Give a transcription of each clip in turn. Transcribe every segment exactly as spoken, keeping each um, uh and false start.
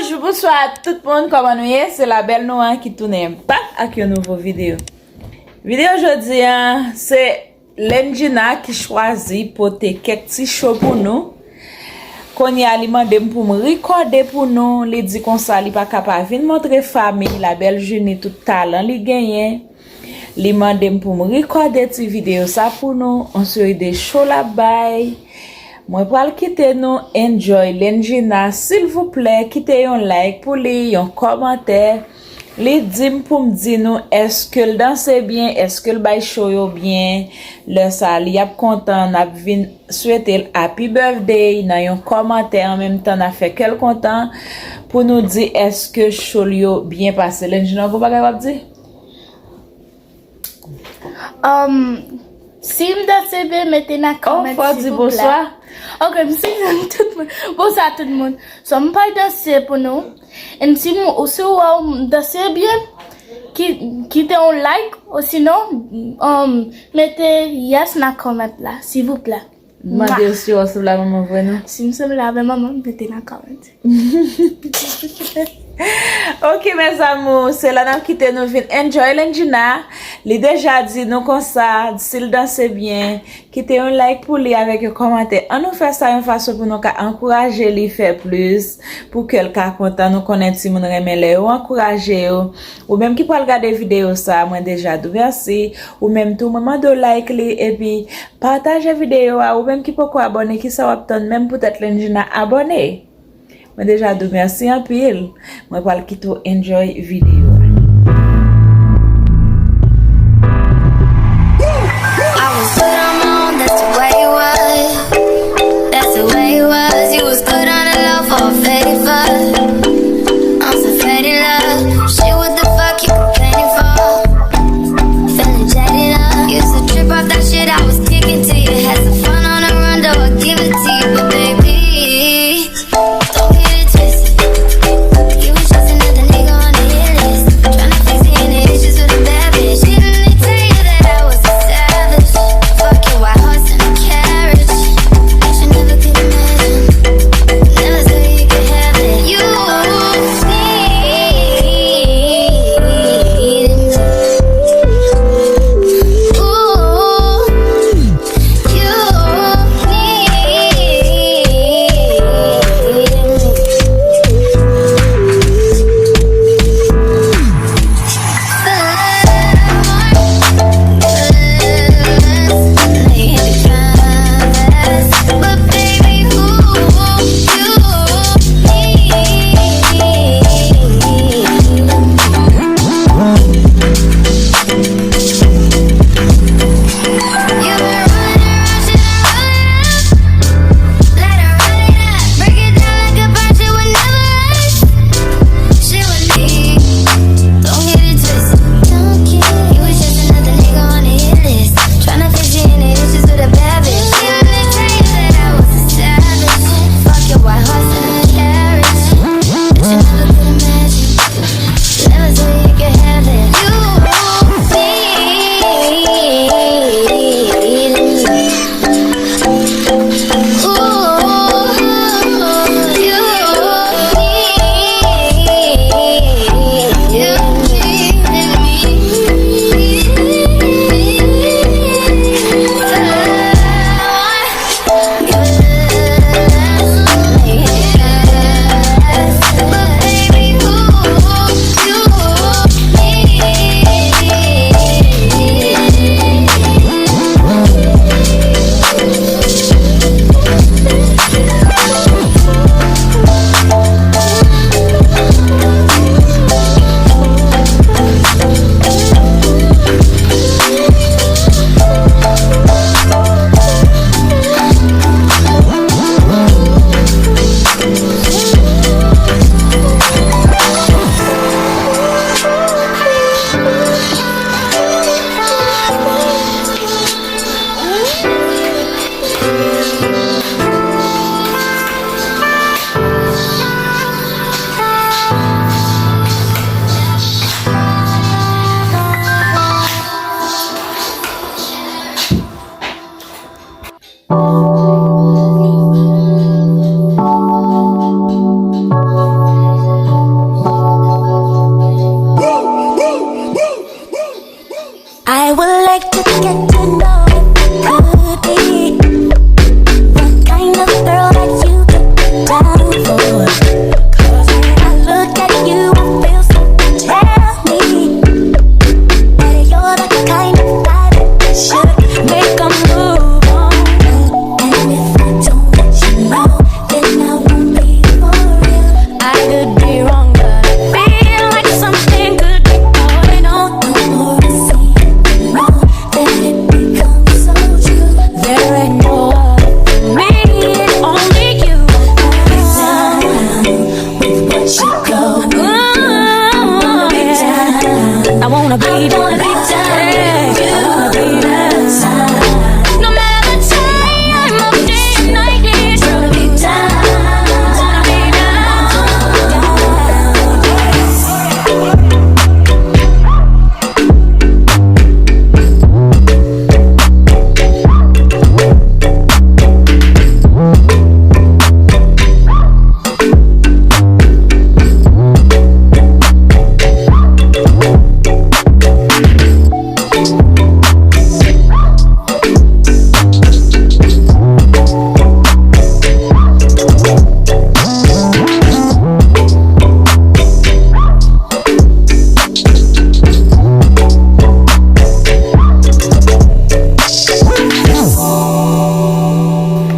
Bonjou, bonswa tout moun, kòman nou ye? Se la bèl nou an ki tounen back ak yon nouvo videyo. Videyo jodi a, se Lendjina ki chwazi pote kèk ti cho pou nou. Kounye a, li mande m pou m rekòde pou nou. Li di konsa li pa ka pa vin montre fanmi la bèl Junie tout talan li genyen. Li mande m pou m rekòde ti videyo sa pou nou, yon seri de cho l ap bay. Mwen pral kite nou enjoy Lendjina, silvouplè, kite yon like pou li, yon kòmantè. Li di m pou m di nou èske l danse byen, èske l bay cho yo byen. Lè sa, li ap kontan, n ap vin swete l happy birthday nan yon kòmantè, an menm tan n ap fè kè l kontan pou nou di èske cho l yo byen pase. Lendjina, gon bagay w ap di? Um, si m danse byen, mete nan kòmantè, silvouplè. Ok, m salye tout moun. Bonswa tout moun. So, m pral danse pou nou. And si m, ou si w wè m danse byen, ki, kite yon like, osinon, um, mete yes nan kòmantè la, silvouplè. M mande w si w sanble ak manman vre non. Si m sanble avè manman m, mete nan kòmantè. Ok mes amours, se la n ap kite nou vin enjoy Lendjina. Li deja di nou konsa, si l danse byen, kite yon like pou li avèk yon kòmantè. Ann nou fè sa yon fason pou nou ka ankouraje li fè plis, pou kè l ka kontan. Nou konnen timoun renmen lè yo ankouraje yo. Ou menm ki pral gade videyo sa, mwen deja di w mèsi. Ou menm tou, mwen mande w like li, epi pataje videyo a. Ou menm ki poko abòne, kisa w ap tann menm poutèt Lendjina abòne? Mwen deja di w mèsi anpil. Mwen pral kite w enjoy videyo a. I was good on my own, that's the way it was. That's the way it was. You was good on the low for a favor. I'm so fed in love. Shit, what the fuck you complaining for? Feeling jaded up. Used to trip off that shit I was kicking till you had some fun on the run, though I give it to you, but baby, don't get it twisted. You was just another nigga on the hit list. She go. Ooh, yeah. I wanna be down. Yeah, I wanna be down. No matter the time of day and night, it's wanna be down. Wanna be down.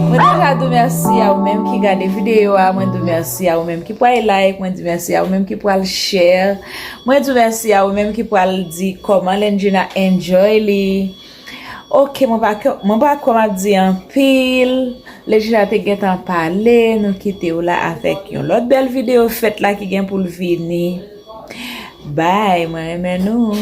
Mwen deja di w mèsi a ou menm ki gade videyo a. Mwen di w mèsi a ou menm ki pral like. Mwen di mèsi a ou menm ki pral share. Mwen di w mèsi a ou menm ki pral di kòman Lendjina enjoy li. Ok, mwen pa, mwen pa kwè m ap di anpil. Lendjina te gentan pale, nou kite w la avèk yon lòt bèl videyo fèt la ki gen pou l vini. Bye, mwen renmen nou.